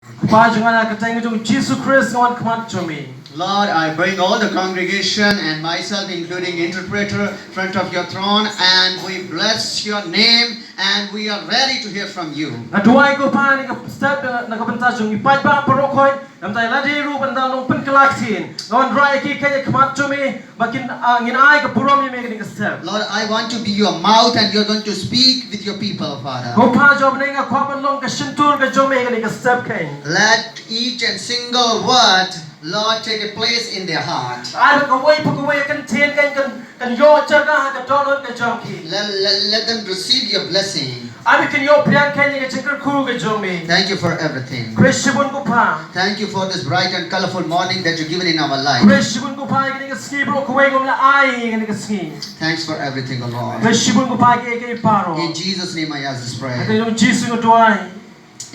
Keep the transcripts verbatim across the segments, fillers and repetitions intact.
Kpa jong nga, ha ka kyrteng jong Jisu Khrist nga wan khmat jong me. Lord, I bring all the congregation and myself, including interpreter, front of your throne, and we bless your name, and we are ready to hear from you. Nga duwai ko Kpa, ha kane ka step, na ka bynta jong ki paidbah baroh khoit, namar lada ruh ban da long pynkylla ktien, nga wanrah ïa ki ha khmat jong me, ba kin, ah, ngin ai ka burom ïa me ha kane ka step. Lord, I want to be your mouth and you're going to speak with your people, Father. Ko Kpa jong U Blei, nga kwah ban long ka shyntur ka jong me ha kane ka step kein. Let each and single word, Lord, take a place in their heart. Ai ba kawei pa kawei ka ktien kein kan, kan ïoh jaka ha ka dohnud ka jong ki. Let, let, let them receive your blessing. Ai ba kin ïoh pdiang kein ïa ka jingkyrkhu ka jong me. Thank you for everything. Khublei shibun ko Kpa. Thank you for this bright and colorful morning that you've given in our life. Khublei shibun ko Kpa ïa kane ka sngi baroh kawei kaba me la ai ha kane ka sngi. Thanks for everything, O Lord. Khublei shibun ko Kpa ïa kiei kiei baroh. In Jesus' name I ask this prayer. Ha ka kyrteng jong U Jisu nga duwai.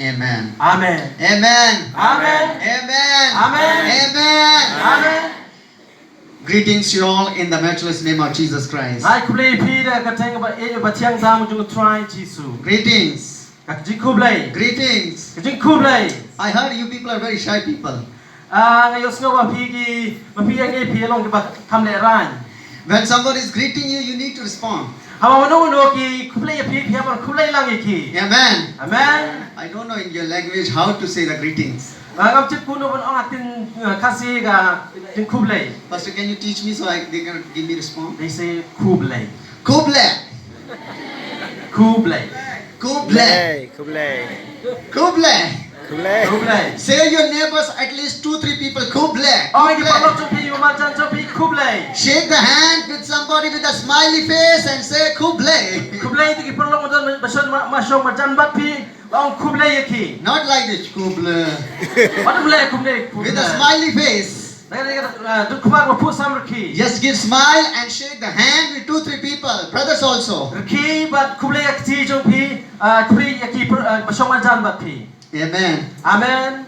Amen. Amen. Amen. Amen. Amen. Amen. Amen. Greetings to you all in the matchless name of Jesus Christ. Nga ai khublei ïa phi da ka kyrteng ba, eh, ba thiang tam jong U Trai Jisu. Greetings. Ka jingkhublei. Greetings. Ka jingkhublei. I heard you people are very shy people. Ah, nga ïohsngew ba phi ki, ba phi ïa ngi phi long kiba kham lehraiñ. When somebody is greeting you, you need to respond. Haba uno uno ki khublei ïa phi, phi hap ban khublei lang ïa ki. Amen. Amen. I don't know in your language how to say the greetings. Ah, ngam tip kumno ban ong ha ktien, ah, Khasi ka jingkhublei. Pastor, can you teach me so I, they can give me response? They say khublei. Khublei. Khublei. Khublei. Khublei. Khublei. Khublei. Khublei. Khublei. Say your neighbors, at least two, three people, khublei. Ong ïa ki paralok jong phi, ïa ki marjan jong phi, khublei. Shake the hand with somebody with a smiley face and say khublei. Khublei ïa ki paralok marjan, marjan, marjan bad phi, ong khublei ïa ki. Not like this, khublei. Wat khublei, khublei, khublei. With a smiley face. Dei, dei, uh, duk khmat ba phuh sam rkhie. Just give smile and shake the hand with two, three people, brothers also. Rkhie bad khublei ïa ka kti jong phi, uh, khublei ïa ki par-, uh, ba shong marjan bad phi. Amen. Amen.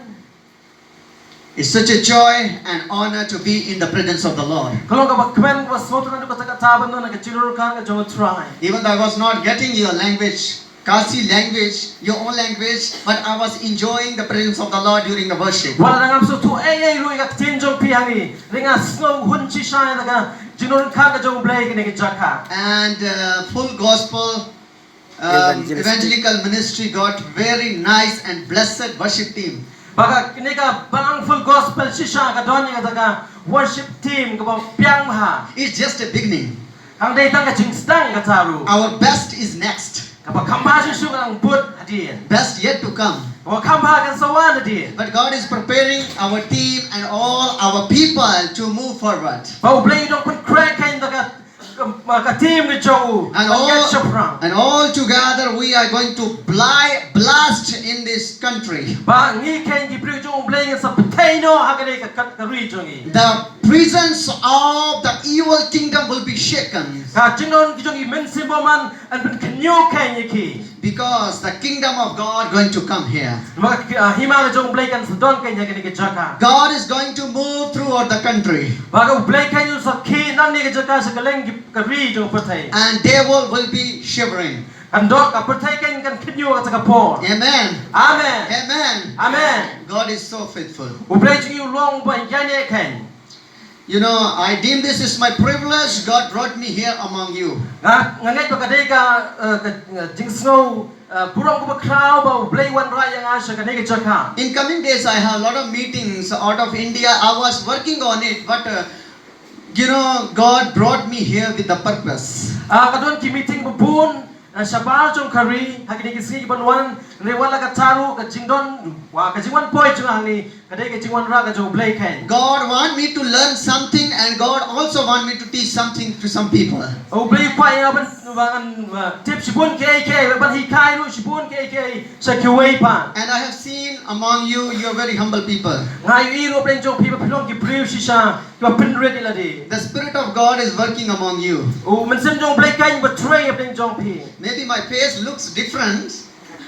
It's such a joy and honor to be in the presence of the Lord. Ka long kaba kmen, kaba sngewtynnat, kata kata ban don ha ka jingdonkam ka jong U Trai. Even though I was not getting your language, Khasi language, your own language, but I was enjoying the presence of the Lord during the worship. Wat la ngam sngewthuh ei ei ruh ïa ka ktien jong phi hangne, hynrei nga sngew hun shisha ïa ka jingdonkam ka jong U Blei ha kane ka jaka. And, uh, Full Gospel, um, Evangelical. Evangelical Ministry got very nice and blessed worship team. Bad kane ka balang Full Gospel shisha ka don ïa kata ka worship team kaba biang bha. It's just a beginning. Ka dei tang ka jingsdang kata ruh. Our best is next. Kaba kham bha shuh shuh ka dang bud hadien. Best yet to come. Kaba kham bha kan sa wan hadien. But God is preparing our team and all our people to move forward. Bad U Blei u dang pynkhreh kein da ka, ka, ka team ka jong u. And all, and all together we are going to bla-, blast in this country. Bad ngi kein ki briew jong U Blei ngin sa pynthei noh ha kane ka, ka, ka ri jong ngi. The presence of the evil kingdom will be shaken. Ka jingdon ki jong ki mynsiem bymman yn pynkhynñiuh kein ïa ki. Because the kingdom of God going to come here. Namar ka, ah, hima ka jong U Blei kan sa don kein ha kane ka jaka. God is going to move throughout the country. Bad ka U Blei kein un sa khie nangne ka jaka sha kylleng ki, ka ri jong ka pyrthei. And devil will be shivering. Kan don, ka pyrthei kein kan khynñiuh ha kata ka por. Amen. Amen. Amen. Amen. God is so faithful. U Blei jong ngi u long uba ïaineh kein. You know, I deem this is my privilege. God brought me here among you. Nga, nga ngeit ba ka dei ka, eh, ka, eh, jingsngew, eh, burom kaba khraw ba U Blei u wanrah ïa nga sha kane ka jaka. In coming days, I have a lot of meetings out of India. I was working on it, but, uh, you know, God brought me here with a purpose. Ah, ka don ki meeting ba bun, eh, shabar jong ka ri ha kine ki sngi ki ban wan, hynrei wat la katta ruh ka jingdon, wa, ka jingwan poi jong nga hangne, ka dei ka jingwanrah ka jong U Blei kein. God want me to learn something and God also want me to teach something to some people. U Blei u kwah ïa nga ban, ban, ban tip shibun kiei kiei, ban hikai ruh shibun kiei kiei sha kiwei pat. And I have seen among you, you are very humble people. Nga ïohi ruh hapdeng jong phi ba phi long ki briew shisha kiba pynrit ïa lade. The Spirit of God is working among you. U Mynsiem jong U Blei kein uba trei hapdeng jong phi. Maybe my face looks different.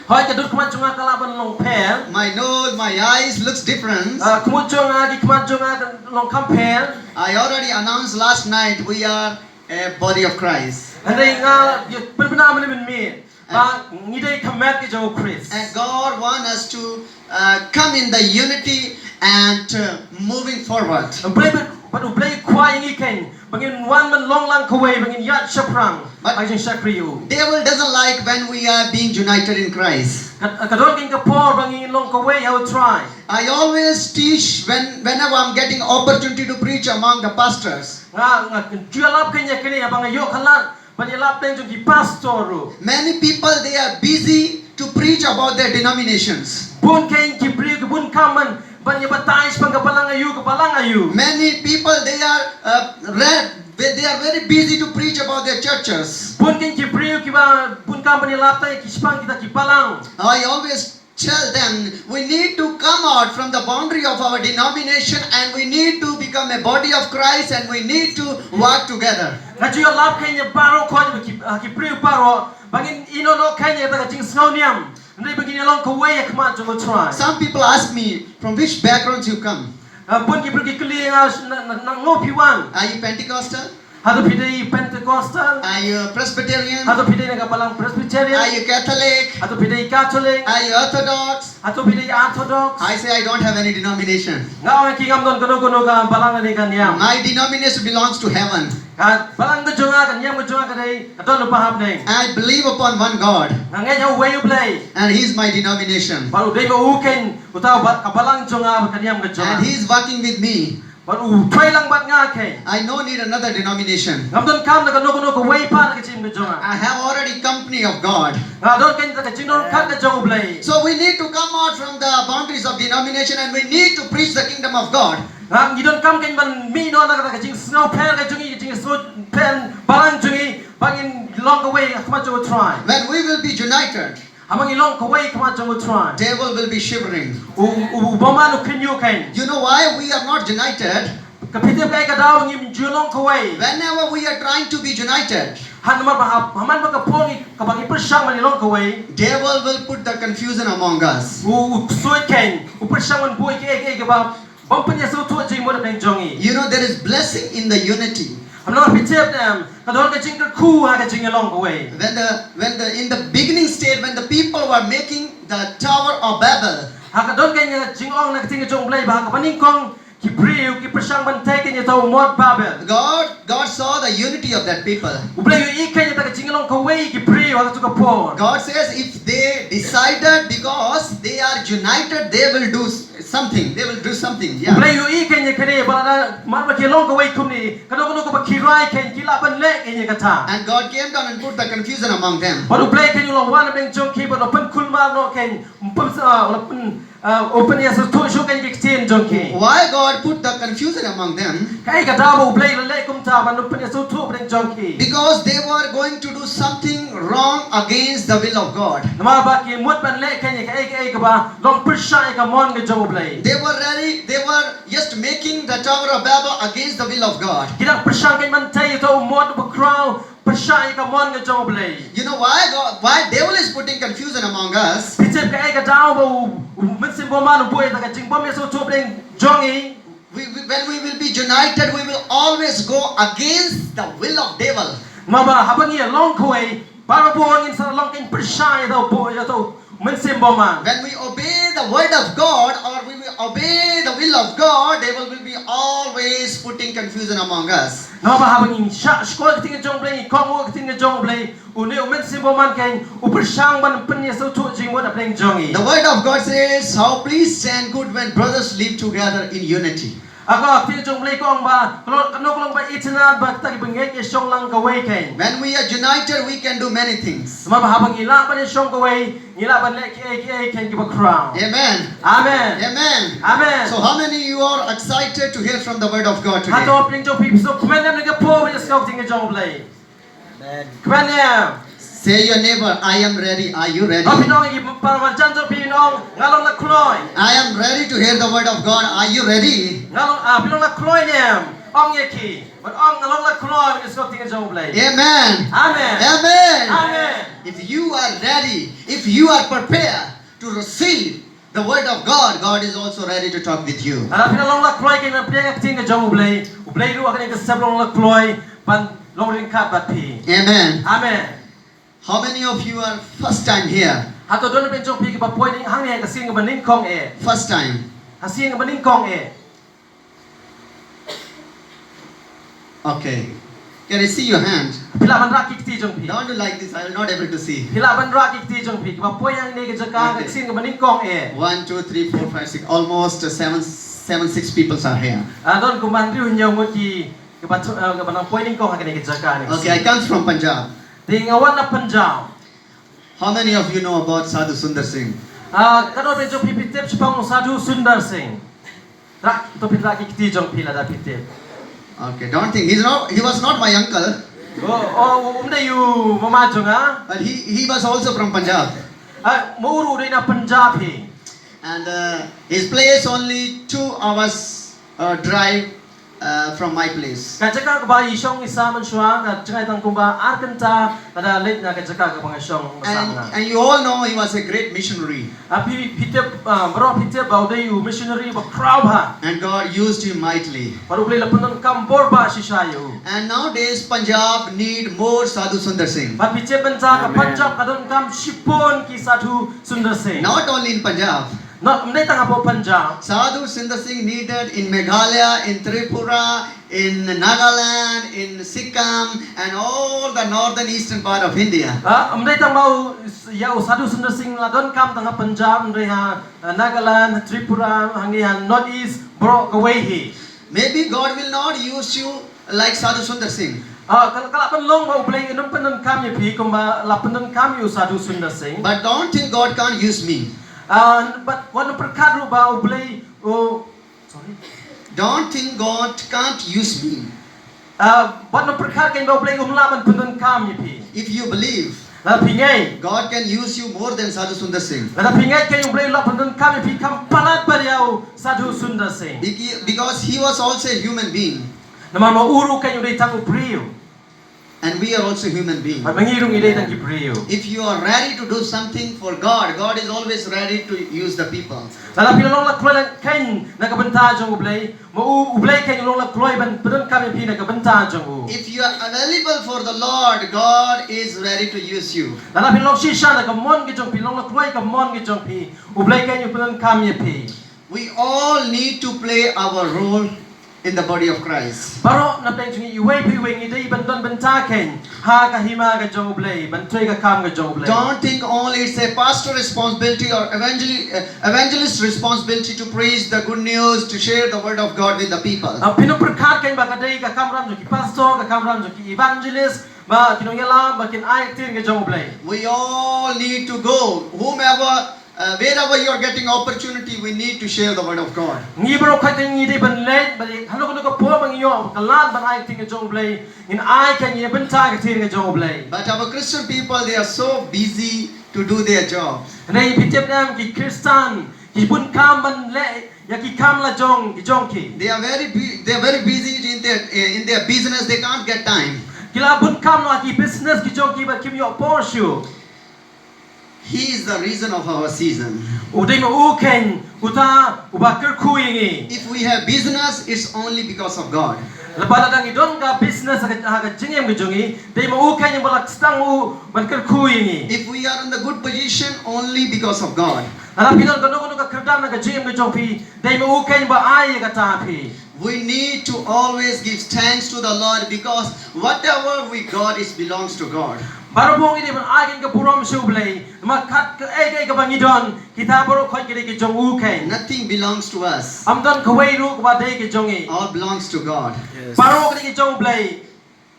Hooid ka dur khmat jong nga ka lah ban long pher. My nose, my eyes looks different. Ah, khmut jong nga, ki khmat jong nga ka long kham pher. I already announced last night we are a body of Christ. Hynrei nga ïa pynbna mynne mynmiet. Ba ngi dei ka met ka jong u Khrist. And God want us to uh, come in the unity and uh, moving forward. U Blei bad, bad u Blei u kwah ïa ngi khein ba ngin wan ban long lang kawei, ba ngin ïaid shaphrang. But ha ka jingshakri ïa u. Devil doesn't like when we are being united in Christ. Ka, ka don khein ka por ba ngin long kawei ha u Trai. I always teach when whenever I'm getting opportunity to preach among the pastors. Nga, nga ju ïalap khein ïa kane haba nga ïoh ka lad ban ïalap pdeng jong ki pastor ruh. Many people, they are busy to preach about their denominations. Bun khein ki briew ki bun kam ban, ban ïa batai shaphang ka balang aïu, ka balang aïu. Many people, they are uh, re- they they are very busy to preach about their churches. Bun khein ki briew kiba bun kam ban ïalap tang ïa ki shaphang kita ki balang. I always tell them, we need to come out from the boundary of our denomination and we need to become a body of Christ and we need to work together. Nga ju ïalap khein ïa baroh khoit, ki, ah, ki briew baroh, ba ngin ïehnoh noh khein ïa kata ka jingsngew niam, hynrei ba ngin ïa long kawei ha khmat jong u Trai. Some people ask me, from which background you come? Ah, bun ki briew ki kylli ïa nga, na, na, na, nangno phi wan? Are you Pentecostal? Hato phi dei Pentecostal? Are you Presbyterian? Hato phi dei na ka balang Presbyterian? Are you Catholic? Hato phi dei Catholic? Are you Orthodox? Hato phi dei Orthodox? I say, I don't have any denomination. Nga ong ïa ki, ngam don kano kano ka balang ne ka niam. My denomination belongs to heaven. Ka balang ka jong nga, ka niam ka jong nga ka dei, ka don lypa ha bneng. I believe upon one God. Nga ngeit ha uwei u Blei. And he is my denomination. Bad u dei ma u khein uta u ba-, ka balang jong nga, ka niam ka jong nga. And he is working with me. Bad u trei lang bad nga khein. I no need another denomination. Ngam donkam na kano kano kawei pat na ka jingim ka jong nga. I have already company of God. Nga don khein ka jingdon ka jong u Blei. So we need to come out from the boundaries of denomination and we need to preach the kingdom of God. Nga, ngi donkam khein ban mih noh na ka jingsngewpher ka jong ngi, ka jingsngewpher balang jong ngi, ba ngin long kawei ha khmat jong u Trai. When we will be united, haba ngi long kawei ha khmat jong u Trai, devil will be shivering. U, u, u bymman u khynñiuh khein. You know why we are not united? Ka phi tip kaei ka daw ngim ju long kawei? Whenever we are trying to be united, ha namar ba ha, ha man ba ka por ngi, kaba ngi pyrshang ban ïa long kawei, devil will put the confusion among us. U, u ksuid khein u pyrshang ban buh ïa kiei kiei kiba bym pynïasngewthuh jingmut hapdeng jong ngi. You know, there is blessing in the unity. Haba phi tip, em, ka don ka jingkyrkhu ha ka jingïalong kawei. When the, when the, in the beginning stage, when the people were making the Tower of Babel, ha ka don ka jingong na ka ktien ka jong u Blei ba ha kaba nyngkong ki briew ki pyrshang ban tei khein ïa uta u mot Babel. God, God saw the unity of that people. U Blei u ïohi khein ïa ka jingïalong kawei ki briew ha katu ka por. God says, if they decided, because they are united, they will do something, they will do something. Yeah. U Blei u ïohi khein ïa kane, ba lada mar ba ki long kawei kumne, kano kano kaba ki rai khein, ki lah ban leh khein ïa kata. And God came down and put the confusion among them. Bad u Blei khein u la wan hapdeng jong ki bad u la pynkulmar noh khein, um pyn, uh, u la pyn, uh, u pynïasngewthuh shuh khein ki ktien jong ki. Why God put the confusion among them? Kaei ka daw ba u Blei u la leh kumta ban u pynïasngewthuh hapdeng jong ki? Because they were going to do something wrong against the will of God. Namar ba ki mut ban leh khein ïa kaei kaei kaba long pyrshah ïa ka mon ka jong u Blei. They were ready, they were just making the Tower of Babel against the will of God. Ki dang pyrshang khein ban tei ïa uta u mot u bakhraw pyrshah ïa ka mon ka jong u Blei. You know why God, why devil is putting confusion among us? Phi tip kaei ka daw ba u, u mynsiem bymman u buh ïa ka jingbymïasngewthuh hapdeng jong ngi? We, we, when we will be united, we will always go against the will of devil. Namar ba haba ngi long kawei, baroh por ngin sa long khein pyrshah ïa uta u, ïa uta u mynsiem bymman. When we obey the word of God or we will obey the will of God, devil will be always putting confusion among us. Namar ba haba ngi shah shkor ka ktien ka jong u Blei, ngi kohnguh ka ktien ka jong u Blei, une u mynsiem bymman khein u pyrshang ban pynïasngewthuh jingmut hapdeng jong ngi. The word of God says, how pleasant and good when brothers live together in unity. Ka ktien jong u Blei ka ong ba, ka long, ka long ba itynnad ba kita kiba ngeit ki shong lang kawei khein. When we are united, we can do many things. Namar ba haba ngi lah ban ïashong kawei, ngi lah ban leh kiei kiei khein kiba khraw. Amen. Amen. Amen. Amen. So how many you are excited to hear from the word of God today? Hato hapdeng jong phi phi sngewkmen ne em na ka por ban ïasngew ka ktien jong u Blei? Amen. Kmen ne em? Say your neighbor, I am ready. Are you ready? Ap ïa ki para marjan jong phi, ong nga long la kloi. I am ready to hear the word of God. Are you ready? Nga long, ah, phi long la kloi ne em? Ong ïa ki. Bad ong nga long la kloi ban ïasngew ka ktien jong u Blei. Amen. Amen. Amen. Amen. If you are ready, if you are prepared to receive the word of God, God is also ready to talk with you. Lada phi la long la kloi khein ban pdiang ïa ka ktien ka jong u Blei, u Blei ruh ha kane ka step u long la kloi ban long ryngkat bad phi. Amen. Amen. How many of you are first time here? Hato don phi jong phi kiba poi hangne ha ka sien kaba nyngkong eh? First time. Ha sien kaba nyngkong eh. Okay. Can I see your hand? Phi lah ban rah ki kti jong phi? Don't do like this. I will not able to see. Phi lah ban rah ki kti jong phi kiba poi hangne ka jaka ha ka sien kaba nyngkong eh? One, two, three, four, five, six. Almost uh, seven, seven, six people are here. Ah, don kumba hynriew hynñiew ngut ki kiba nang poi nyngkong ha kane ka jaka ne. Okay, I come from Punjab. Te nga wan na Punjab. How many of you know about Sadhu Sundar Singh? Ah, katno phi jong phi phi tip shaphang u Sadhu Sundar Singh? Rah, to phi rah ki kti jong phi lada phi tip. Okay, don't think he's not. He was not my uncle. Oh, oh, um dei u mama jong nga. But he he was also from Punjab. Ah, mo u ruh u dei na Punjab hi. And uh, his place only two hours uh, drive uh, from my place. Ka jaka kaba i shong i sah mynshuwa ka jaka tang kumba ar kynta lada leit na ka jaka kaba nga shong. And, and you all know he was a great missionary. Ah, phi phi tip, ah, baroh phi tip ba u dei u missionary ba khraw bha. And God used him mightily. Bad U Blei la pyndonkam bor ba shisha ïa u. And nowadays Punjab need more Sadhu Sundar Singh. Bad phi tip mynta ka Punjab ka donkam shibun ki Sadhu Sundar Singh. Not only in Punjab. Not, ym dei tang hapoh Punjab. Sadhu Sundar Singh needed in Meghalaya, in Tripura, in Nagaland, in Sikkim, and all the northern eastern part of India. Ah, ym dei tang ba u, ïa u Sadhu Sundar Singh la donkam tang ha Punjab, ym dei ha, ah, Nagaland, Tripura, hangne ha North East, baroh kawei hi. Maybe God will not use you like Sadhu Sundar Singh. Ah, ka la, ka la pynlong ba U Blei un ym pyndonkam ïa phi kumba la pyndonkam ïa u Sadhu Sundar Singh. But don't think God can't use me. Ah, but wat ym pyrkhat ruh ba U Blei, oh, sorry. Don't think God can't use me. Ah, wat ym pyrkhat kein ba U Blei um lah ban pyndonkam ïa phi. If you believe, lada phi ngeit, God can use you more than Sadhu Sundar Singh. Lada phi ngeit kein U Blei u lah pyndonkam ïa phi kham palat ban ïa u Sadhu Sundar Singh. Beca- Because he was also a human being. Namar ma u ruh kein u dei tang u briew. And we are also human beings. Bad ma ngi ruh ngi dei tang ki briew. If you are ready to do something for God, God is always ready to use the people. Lada phi long la kloi la kein na ka bynta jong U Blei, ma u, U Blei kein u long la kloi ban pyndonkam ïa phi na ka bynta jong u. If you are available for the Lord, God is ready to use you. Lada phi long shisha na ka mon ka jong phi, long la kloi ka mon ka jong phi, U Blei kein u pyndonkam ïa phi. We all need to play our role in the body of Christ. Baroh na pdeng jong ngi iwei pa iwei ngi dei ban don bynta kein ha ka hima ka jong U Blei, ban trei ka kam ka jong U Blei. Don't think only it's a pastor responsibility or evangeli- uh, evangelist responsibility to preach the good news, to share the word of God with the people. Ah, phin ym pyrkhat kein ba ka dei ka kamram jong ki pastor, ka kamram jong ki evangelist, ba ki nongïalam ba kin ai ka ktien ka jong U Blei. We all need to go. Whomever Uh, wherever you are getting opportunity, we need to share the word of God. Ngi baroh kawei ngi dei ban leit, ba dei hano hano ka por ba ngi ïoh ka lad ban ai ka ktien ka jong U Blei, ngin ai ka, ngin bynta ka ktien ka jong U Blei. But our Christian people, they are so busy to do their job. Hynrei phi tip ne em, ki Khristan ki bun kam ban leh ïa ki kam la jong ki jong ki. They are very bu- they are very busy in their uh, in their business. They can't get time. Ki la bun kam la ki business ki jong ki, bad kim ïoh por shuh. He is the reason of our season. U dei ma u kein uta uba kyrkhu ïa ngi. If we have business, it's only because of God. Lada ngi don ka business ha ka, ha ka jingim ka jong ngi, dei ma u kein uba la sdang u ban kyrkhu ïa ngi. If we are in the good position, only because of God. Lada phi don kano kano ka kyrdan ha ka jingim ka jong phi, dei ma u kein uba ai ïa kata ha phi. We need to always give thanks to the Lord because whatever we got, it belongs to God. Baroh ngi dei ban ai ka burom sha U Blei, namar kat kaei kaei kaba ngi don, kita baroh kawei ka dei ka jong u kein. Nothing belongs to us. Ym don kawei ruh kaba dei ka jong ngi. All belongs to God. Baroh ka dei ka jong U Blei.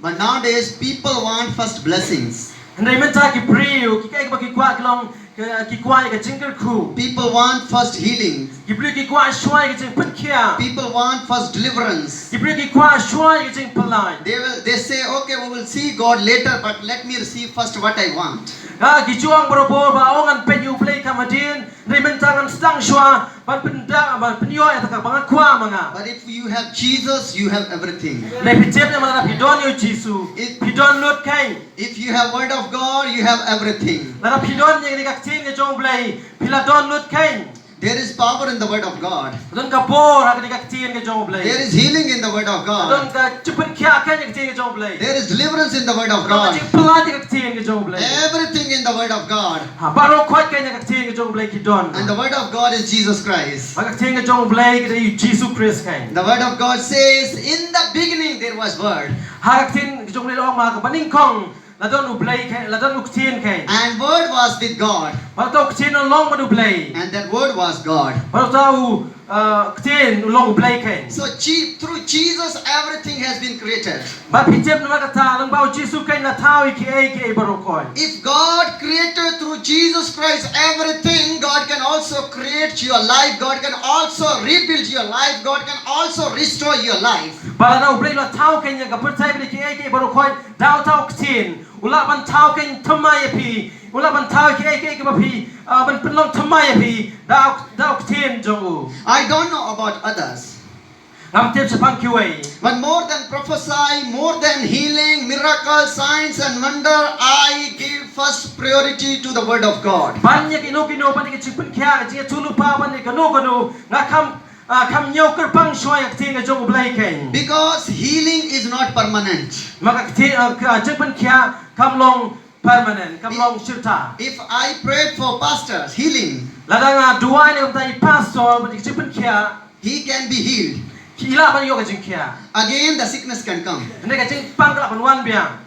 But nowadays, people want first blessings. Hynrei mynta ki briew, ki kaei kaba ki kwah ki long, ki, ki kwah ïa ka jingkyrkhu. People want first healing. Ki briew ki kwah shuwa ïa ka jingpynkhiah. People want first deliverance. Ki briew ki kwah shuwa ïa ka jingpyllait. They will, they say, okay, we will see God later, but let me receive first what I want. Ki ju ong barabor ba, oh, ngan peit ïa U Blei kham hadien, hynrei mynta ngan sdang shuwa ban pynda, ban pynïoh ïa kata kaba nga kwah ma nga. But if you have Jesus, you have everything. Hynrei phi tip ne em, lada phi don ïa U Jisu, phi don lut kein. If you have word of God, you have everything. Lada phi don ïa kane ka ktien ka jong U Blei, phi la don lut kein. There is power in the word of God. Don ka bor ha kane ka ktien ka jong U Blei. There is healing in the word of God. Don ka jingpynkhiah ha kane ka ktien ka jong U Blei. There is deliverance in the word of God. Don ka jingpyllait ha ka ktien ka jong U Blei. Everything in the word of God. Ha baroh khoit ha kane ka ktien ka jong U Blei ki don. And the word of God is Jesus Christ. Ha ka ktien ka jong U Blei ka dei u Jisu Khrist. The word of God says, "In the beginning there was word." Ha ka ktien ka jong U Blei la ong ba ha kaba nyngkong la don U Blei, la don u ktien. And word was with God. Bad uta u ktien u la long bad U Blei. And that word was God. Bad uta u, uh, ktien u la long U Blei. So through Jesus everything has been created. Bad phi tip namar kata lyngba u Jisu la thaw ïa kiei kiei baroh khoit. If God created through Jesus Christ everything, God can also create your life. God can also rebuild your life. God can also restore your life. Bad lada U Blei u la thaw ïa ka pyrthei bad kiei kiei baroh khoit da uta u ktien, u lah ban thaw thymmai ïa phi, u lah ban thaw kiei kiei kiba phi, uh, ban pynlong thymmai ïa phi da u, da u ktien jong u. I don't know about others. Ngam tip shaphang kiwei. But more than prophecy, more than healing, miracle, signs and wonder, I give first priority to the word of God. Ban ïa kino kino, ban ïa ka jingpynkhiah, ka jingïathuhlypa, ban ïa kano kano, nga kham, ah, kham ñiew kyrpang shuwa ïa ka ktien ka jong U Blei. Because healing is not permanent. Namar ka ktien, ah, ka jingpynkhiah kam long permanent, kam long shirta. If I prayed for pastors healing, lada nga duwai na ka bynta i pastor ban ïa ka jingpynkhiah, he can be healed. Ki lah ban ïoh ka jingkhiah. Again, the sickness can come. Hynrei ka jingpang ka lah ban wan biang.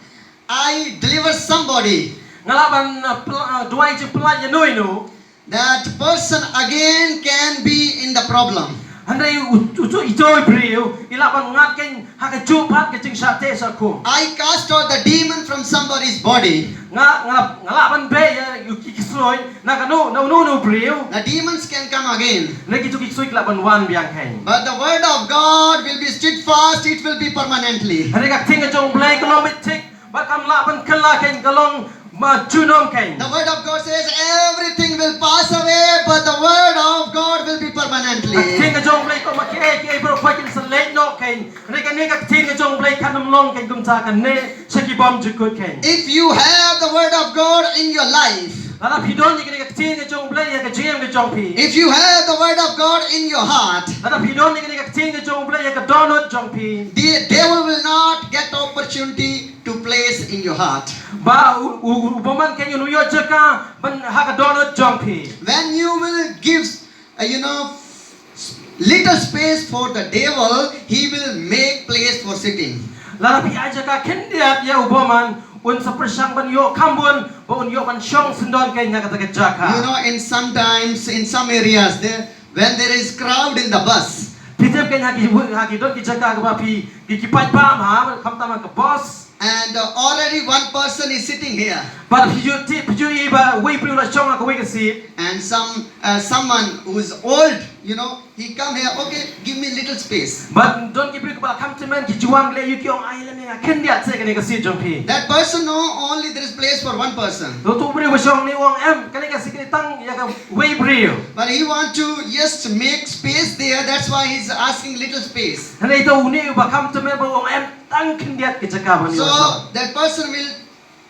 I deliver somebody. Nga lah ban, uh, pla-, uh, duwai jingpyllait ïa uno uno. That person again can be in the problem. Hynrei u, u, u, ito i briew i lah ban ngat kein ha kajuh pat ka jingshah teh shah khum. I cast out the demon from somebody's body. Nga, nga, nga lah ban beh ïa u ki, ki ksuid na kano, na uno uno u briew. The demons can come again. Hynrei kito ki ksuid ki lah ban wan biang kein. But the word of God will be steadfast, it will be permanently. Hynrei ka ktien ka jong U Blei ka long beit thik, bad kam lah ban kylla kein, ka long ma junom kein. The word of God says everything will pass away, but the word of God will be permanently. Ka ktien ka jong U Blei ka ong ba kiei kiei baroh khoit kin sa leit noh kein. Hynrei kane ka ktien ka jong U Blei kan ym long kein kumta, kan neh sha ki bymjukut kein. If you have the word of God in your life, lada phi don ïa kane ka ktien ka jong U Blei ha ka jingim ka jong phi. If you have the word of God in your heart, lada phi don ïa kane ka ktien ka jong U Blei ha ka dohnud jong phi, the devil will not get opportunity to place in your heart. Ba u, u, u bymman kein un ïoh jaka ban ha ka dohnud jong phi. When you will give, uh, you know, little space for the devil, he will make place for sitting. Lada phi ai jaka khyndiat ïa u bymman, un sa pyrshang ban ïoh kham bun ba un ïoh ban shong syndon kein ha kata ka jaka. You know, in sometimes, in some areas, there, when there is crowd in the bus, phi tip kein ha ki, ha ki don ki jaka kaba phi, ki, ki paidbah, ha, khamtam ha ka bus. And, uh, already one person is sitting here. Bad phi ju tip, phi ju i ba uwei u briew u la shong ha kawei ka seat. And some, uh, someone who is old, you know, he come here, "Okay, give me little space." Bad don ki briew kiba la kham tymmen, ki jwang, ki leh aïu, ki ong, "Ai lem ïa nga khyndiat seh kane ka seat jong phi." That person know only there is place for one person. Uto u briew ba shong hangne u ong, "Em, kane ka seat ka dei tang ïa kawei u briew." But he want to just make space there, that's why he's asking little space. Hynrei uto une uba kham tymmen ba u ong, "Em, tang khyndiat ka jaka ban ïoh." So that person will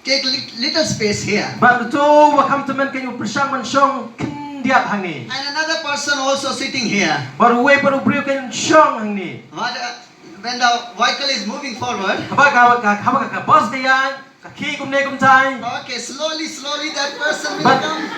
take li-, little space here. Bad uto uba kham tymmen kein u pyrshang ban shong khyndiat hangne. And another person also sitting here. Bad uwei pat u briew kein u shong hangne. What, uh, when the vehicle is moving forward, haba ka, ka, haba ka, ka bus ka ïaid, ka khie kumne kumtai. Okay, slowly, slowly that person will come.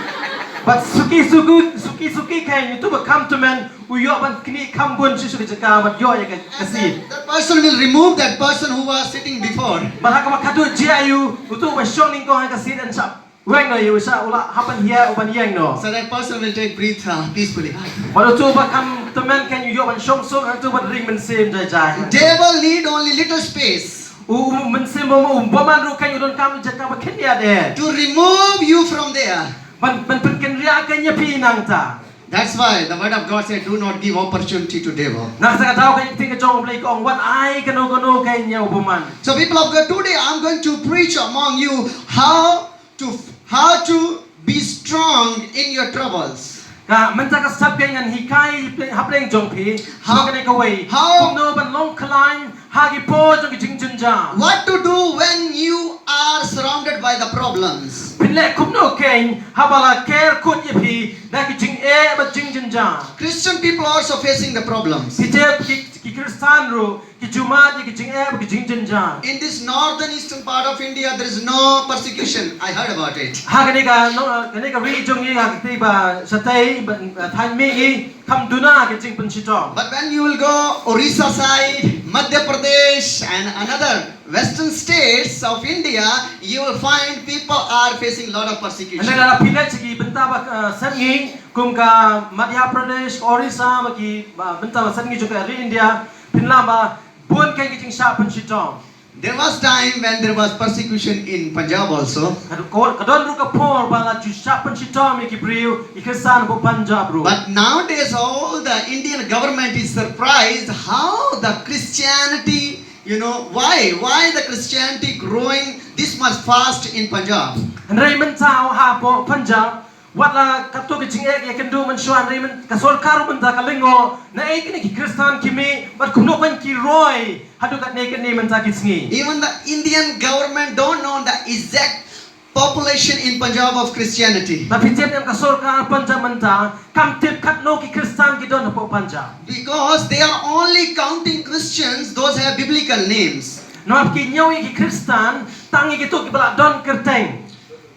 Bad suki suki, suki suki kein uto uba kham tymmen u ïoh ban knieh kham bun shuh shuh ka jaka ban ïoh ïa ka, ka seat. And that, that person will remove that person who was sitting before. Bad ha kaba khadduh jia aïu, uto uba shong nyngkong ha ka seat un sa weng noh ïa u, sa u lah hap ban hiar, u ban ïeng noh. So that person will take breath, uh, peacefully. Bad uto uba kham tymmen kein u ïoh ban shong suk hangto bad ring mynsiem jai jai. Devil need only little space. U, u mynsiem bymman, u bymman ruh kein u donkam jaka ba khyndiat eh. To remove you from there. Ban, ban pynkynriah kein ïa phi nangta. That's why the word of God said, "Do not give opportunity to devil." Na kata ka daw ka ktien ka jong U Blei ka ong, wat ai kano kano kein ïa u bymman. So people of God, today I'm going to preach among you how to, how to be strong in your troubles. Ka mynta ka step kein ngan hikai hapdeng, hapdeng jong phi. How, sha kane kawei, how, kumno ban long khlaiñ ha ki por jong ki jingjynjar. What to do when you are surrounded by the problems? Phin leh kumno kein haba la ker kut ïa phi da ki jingeh bad jingjynjar? Christian people are also facing the problems. Phi tip ki, ki Khristan ruh ki ju mad ïa ki jingeh bad ki jingjynjar. In this northern eastern part of India, there is no persecution. I heard about it. Ha kane ka, no, kane ka ri jong ngi ha kata ba shatei ba, uh, thaiñ mihngi, kam duna ki jingpynshitom. But when you will go Orissa side, Madhya Pradesh and another western states of India, you will find people are facing lot of persecution. Hynrei lada phi leit sha ki bynta ba, uh, sepngi kum ka Madhya Pradesh, Orissa, ba ki, ba bynta ba sepngi jong ka ri India, phin lah ba bun kein ki jingshah pynshitom. There was time when there was persecution in Punjab also. Ka don, ka don ruh ka por ba la ju shah pynshitom ïa ki briew, ki Khristan hapoh Punjab ruh. But nowadays, all the Indian government is surprised how the Christianity, you know, why, why the Christianity growing this much fast in Punjab? Hynrei mynta hapoh Punjab, wat la katto ki jingeh ïakynduh mynshuwa, hynrei mynta ka sorkar mynta ka lyngngoh naei kine ki Khristan ki mih bad kumno kein ki roi haduh katne katne mynta ki sngi. Even the Indian government don't know the exact population in Punjab of Christianity. Bad phi tip ne em, ka sorkar Punjab mynta kam tip katno ki Khristan ki don hapoh Punjab. Because they are only counting Christians, those have biblical names. Namar ki ñiew ïa ki Khristan tang ïa kito kiba la don kyrteng.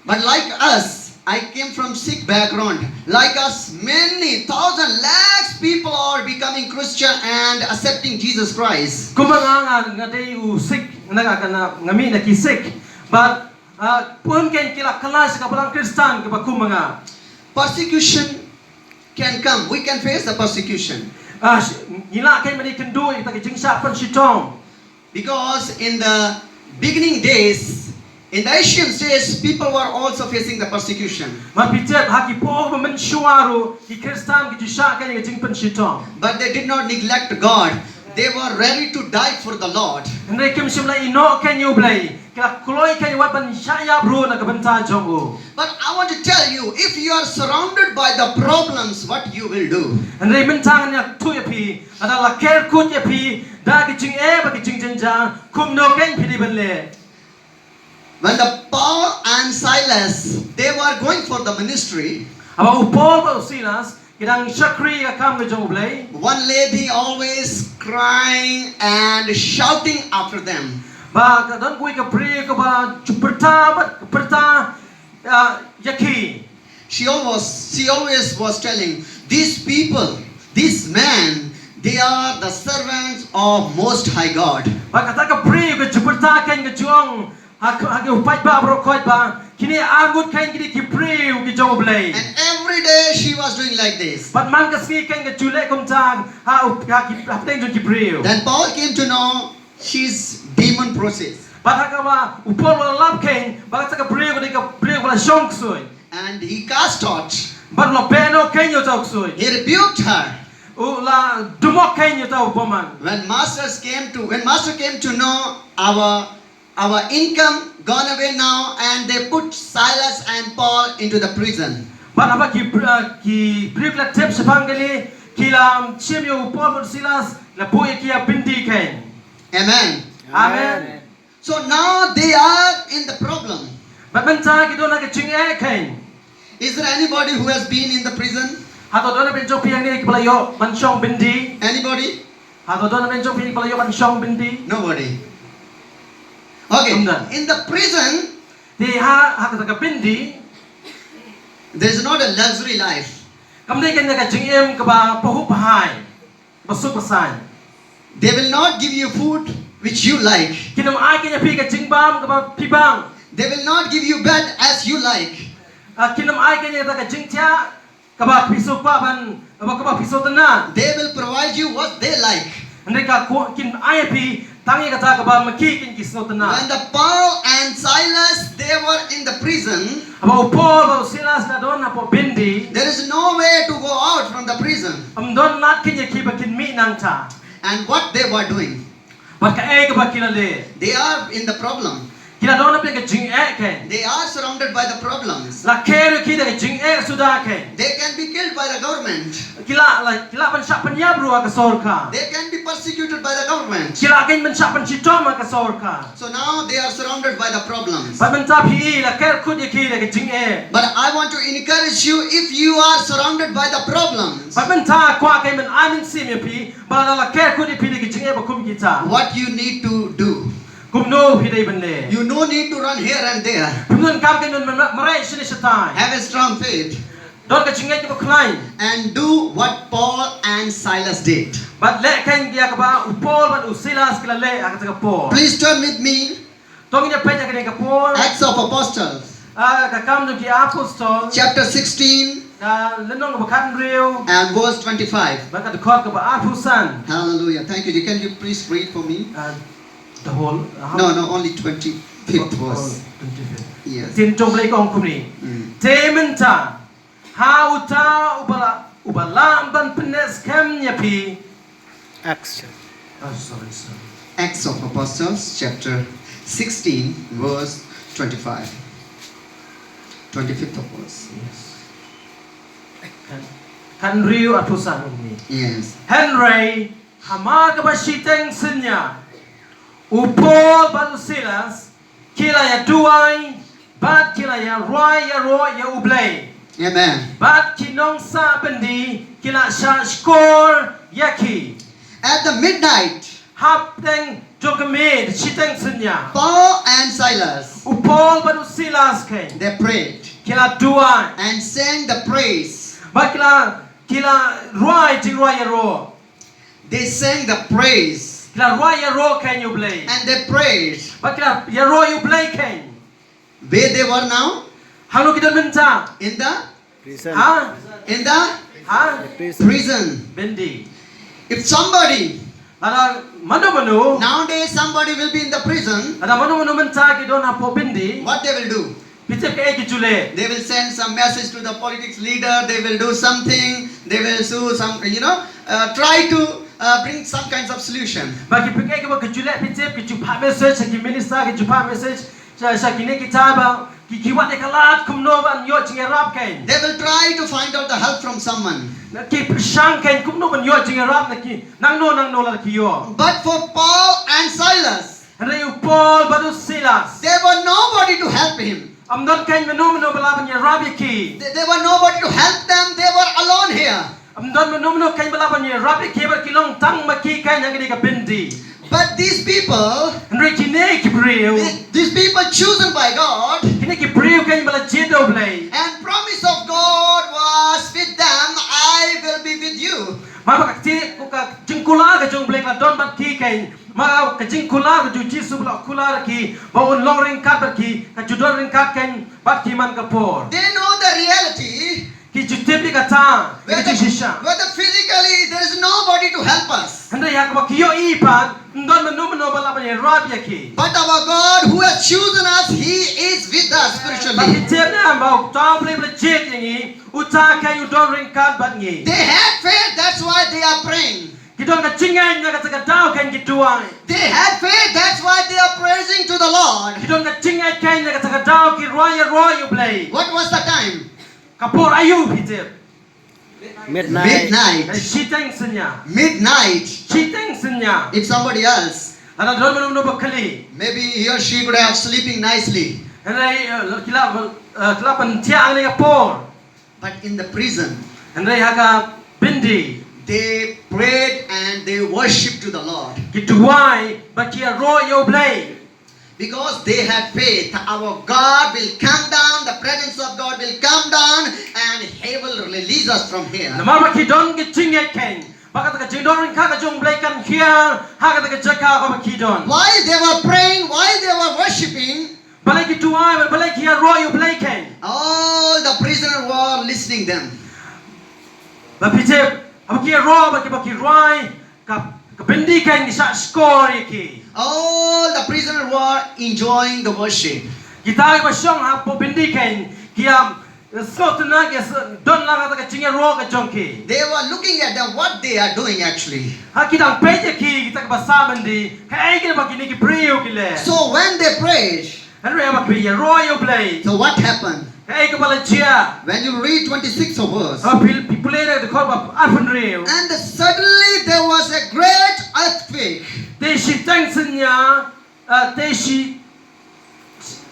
But like us, I came from Sikh background. Like us, many thousand lakhs people are becoming Christian and accepting Jesus Christ. Kumba nga, nga, nga dei u Sikh, nga, nga, nga, nga mih na ki Sikh. Bad, uh, bun kein ki la kylla sha ka balang Khristan kiba kumba nga. Persecution can come. We can face the persecution. Ah, sh-, ngi lah kein ban ïakynduh ïa kita ki jingshah pynshitom. Because in the beginning days, in the ancient days, people were also facing the persecution. Namar phi tip ha ki por ba mynshuwa ruh ki Khristan ki ju shah kein ïa ka jingpynshitom. But they did not neglect God. They were ready to die for the Lord. Hynrei kim shym la ïehnoh kein ïa U Blei, ki la kloi kein wat ban shah ïap ruh na ka bynta jong u. But I want to tell you, if you are surrounded by the problems, what you will do? Hynrei mynta ngan ïathuh ïa phi, lada la ker kut ïa phi da ki jingeh bad ki jingjynjar, kumno kein phi dei ban leh? When the Paul and Silas, they were going for the ministry, haba u Paul bad u Silas ki dang shakri ïa ka kam ka jong U Blei, one lady always crying and shouting after them. Ba ka don kawei ka briew kaba ju pyrta bad pyrta, ah, ïa ki. She always, she always was telling, "These people, these men, they are the servants of Most High God." Ba kata ka briew ka ju pyrta kein ka ju ong ha, ha ki u paidbah baroh khoit ba kine arngut kein ki dei ki briew ki jong U Blei. And every day she was doing like this. Bad man ka sngi kein ka ju leh kumta ha u, ha ki, hapdeng jong ki briew. Then Paul came to know she's demon possessed. Bad ha kaba u Paul u la lap kein ba kata ka briew ka dei ka briew ba la shong ksuid. And he cast out. Bad u la beh noh kein ïa uta u ksuid. He rebuked her. U la dumok kein ïa uta u bymman. When masters came to, when master came to know our, our income gone away now, and they put Silas and Paul into the prison. Bad haba ki br-, uh, ki briew ki la tip shaphang kane, ki la shim ïa u Paul bad u Silas, la buh ïa ki ha byndi kein. Amen. Amen. So now they are in the problem. Bad mynta ki don ha ka jingeh kein. Is there anybody who has been in the prison? Hato don na pdeng jong phi hangne kiba la ïoh ban shong byndi? Anybody? Hato don na pdeng jong phi kiba la ïoh ban shong byndi? Nobody. Okay. Ym don. In the prison, te ha, ha kata ka byndi, there is not a luxury life. Kam dei kein ka jingim kaba pahuh pahai, ba suk ba saiñ. They will not give you food which you like. Kin ym ai kein ïa phi ka jingbam kaba phi bang. They will not give you bed as you like. Ah, kin ym ai kein ïa ka jingthiah kaba phi sngewbha ban, kaba, kaba phi sngewtynnat. They will provide you what they like. Hynrei ka ko-, kin ai ïa phi tang ïa kata kaba ma ki kein ki sngewtynnat. When the Paul and Silas, they were in the prison, haba u Paul bad u Silas ki la don hapoh byndi, there is no way to go out from the prison. Ym don lad kein ïa ki ba kin mih nangta. And what they were doing? Bad kaei kaba ki la leh? They are in the problem. Ki la don ha pdeng ka jingeh kein. They are surrounded by the problems. La ker ïa ki da ka jingeh suda kein. They can be killed by the government. Ki lah, lah, ki lah ban shah pynïap ruh ha ka sorkar. They can be persecuted by the government. Ki lah kein ban shah pynshitom ha ka sorkar. So now they are surrounded by the problems. Bad mynta phi i la ker kut ïa ki da ka jingeh. But I want to encourage you, if you are surrounded by the problems, Bad mynta kwah kein ban ai mynsiem ïa phi, ba la la ker kut ïa phi da ka jingeh ba kum kita. What you need to do? Kumno phi dei ban leh? You no need to run here and there. Phim donkam kein ban mareh shane shatai. Have a strong faith. Don ka jingngeit kaba khlaiñ. And do what Paul and Silas did. Bad leh kein ïa kaba u Paul bad u Silas ki la leh ha kata ka por. Please turn with me. To ngin ïa peit ha kane ka por. Acts of Apostles. Ah, ka Kam jong ki Apostol. Chapter sixteen. Ah, lynnong kaba khathynriew. And verse twenty-five. Bad ka dkhot kaba arphew san. Hallelujah. Thank you. Can you please read for me? Ah, the whole, ah, No, no, only twenty-fifth verse. Oh, twenty-fifth. Yes. Ktien jong U Blei ka ong kumne. Mm. Te mynta, ha uta uba la, uba lah ban pynneh skhem ïa phi. Acts. Oh, sorry, sorry. Acts of Apostles, chapter sixteen, verse twenty-five. Twenty-fifth of verse. Yes. Kan, kan riew arphew san ong kumne. Yes. Hynrei, hamar kaba shiteng synñia, u Paul bad u Silas ki la ïaduwai, bad ki la ïarwai ïaroh ïa U Blei. Amen. Bad ki nongsah byndi ki la shahshkor ïa ki. At the midnight, Hapdeng jong ka miet, shiteng synñia, Paul and Silas, u Paul bad u Silas kein, They prayed, ki la duwai, and sang the praise. Bad ki la, ki la rwai jingrwai ïaroh. They sang the praise. Ki la rwai ïaroh kein ïa U Blei. And they prayed. Bad ki la ïaroh ïa U Blei kein. Where they were now? Hangno ki don mynta? In the Prison. Ha? In the Ha? Prison. Prison. Byndi. If somebody, Lada mano mano, nowadays somebody will be in the prison, lada mano mano mynta ki don hapoh byndi, what they will do? Phi tip kaei ki ju leh? They will send some message to the politics leader. They will do something. They will do some, you know, uh, try to uh, bring some kinds of solution. Ba ki phi kaei kaba ki ju leh, phi tip, ki ju phah message ha ki minister, ki ju phah message sha, sha kine kita ba ki, ki wan ïa ka lad kumno ban ïoh jingïarap kein. They will try to find out the help from someone. Na ki pyrshang kein kumno ban ïoh jingïarap na ki nangno nangno lada ki ïoh. But for Paul and Silas, Hynrei u Paul bad u Silas, there were nobody to help him. Ym don kein mano mano ba lah ban ïarap ïa ki. There, there were nobody to help them. They were alone here. Ym don mano mano kein ba lah ban ïarap ïa ki, bad ki long tang ma ki kein ha kane ka byndi. But these people, Hynrei kine ki briew, the-, these people chosen by God, kine ki briew kein ba la jied da U Blei, and promise of God was with them, "I will be with you." Namar ba ka ktien, ka jingkular ka jong U Blei ka la don bad ki kein. Namar ka jingkular ka jong U Jisu ba la kular ïa ki ba un long ryngkat bad ki, ka ju don ryngkat kein bad ki man ka por. They know the reality. Ki ju tip ïa kata, ïa ka jingshisha. Whether, whether physically there is nobody to help us. Hynrei ha kaba ki ïohi pat, ym don mano mano ba lah ban ïarap ïa ki. But our God who has chosen us, He is with us spiritually. Bad ki tip ne em ba uta U Blei ba la jied ïa ngi, uta kein u don ryngkat bad ngi. They had faith, that's why they are praying. Ki don ka jingngeit, na kata ka daw kein ki duwai. They had faith, that's why they are praising to the Lord. Ki don ka jingngeit kein, na kata ka daw ki rwai ïaroh ïa U Blei. What was the time? Ka por aïu phi tip? Midnight. Midnight. Ka shiteng synñia. Midnight. Shiteng synñia. If somebody else, Lada don mano mano ba kylli, maybe he or she could have sleeping nicely. Hynrei, eh, ki lah, eh, ki lah ban thiah ha kane ka por. But in the prison, Hynrei ha ka byndi, they prayed and they worshipped to the Lord. Ki duwai bad ki ïaroh ïa U Blei. Because they had faith, our God will come down, the presence of God will come down, and He will release us from here. Namar ba ki don ka jingngeit kein ba kata ka jingdon ryngkat ka jong U Blei kan hiar ha kata ka jaka kaba ki don. While they were praying, while they were worshipping, Balei ki duwai, balei ki ïaroh ïa U Blei kein? All the prisoner were listening them. Ba phi tip, haba ki ïaroh, ba ki, ba ki rwai, ka, ka byndi kein ki shah shkor ïa ki. All the prisoner were enjoying the worship. Kita kiba shong hapoh byndi kein ki ïa sngewtynnat, ki ïa don lang kata ka jingïaroh ka jong ki. They were looking at them, what they are doing actually. Ha ki dang peit ïa ki, kita kiba sah byndi, kaei kaba kine ki briew ki leh. So when they prayed, Hynrei haba ki ïaroh ïa U Blei. So what happened? Kaei kaba la jia? When you read twenty-six of verse. Haba phi, phi pule na ka dkhot ba arphew hynriew. And suddenly there was a great earthquake. Te shiteng synñia, ah, te shi,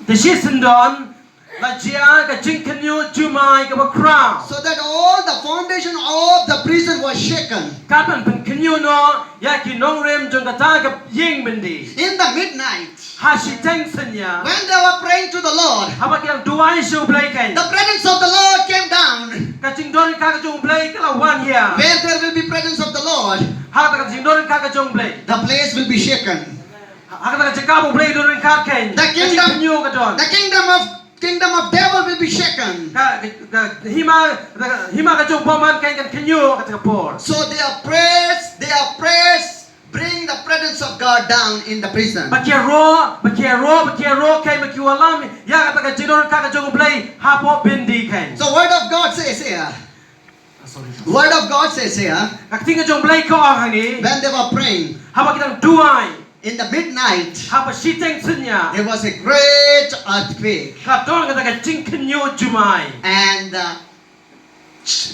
te shi syndon, la jia ka jingkhynñiuh jumai kaba khraw. So that all the foundation of the prison was shaken. Katba la pynkhynñiuh noh ïa ki nongrim jong kata ka ïing byndi. In the midnight. Ha shiteng synñia. When they were praying to the Lord, haba ki dang duwai sha U Blei kein. The presence of the Lord came down. Ka jingdon ryngkat ka jong U Blei ka la wan hiar. Where there will be presence of the Lord, ha kata ka jingdon ryngkat ka jong U Blei. The place will be shaken. Ha kata ka jaka ba U Blei don ryngkat kein. The kingdom, ka jingkhynñiuh ka don. The kingdom of, kingdom of devil will be shaken. Ka, ka, ka hima, ka hima ka jong u bymman kein kan khynñiuh ha kata ka por. So their prayers, their prayers bring the presence of God down in the prison. Ba ki ïaroh, ba ki ïaroh, ba ki ïaroh kein, ba ki wallam ïa kata ka jingdon ryngkat ka jong U Blei hapoh byndi kein. So word of God says here. Ah, sorry. Word of God says here. Ka ktien ka jong U Blei ka ong hangne. When they were praying, haba ki dang duwai. In the midnight, haba shiteng synñia. There was a great earthquake. Ka don kata ka jingkhynñiuh jumai. And, uh,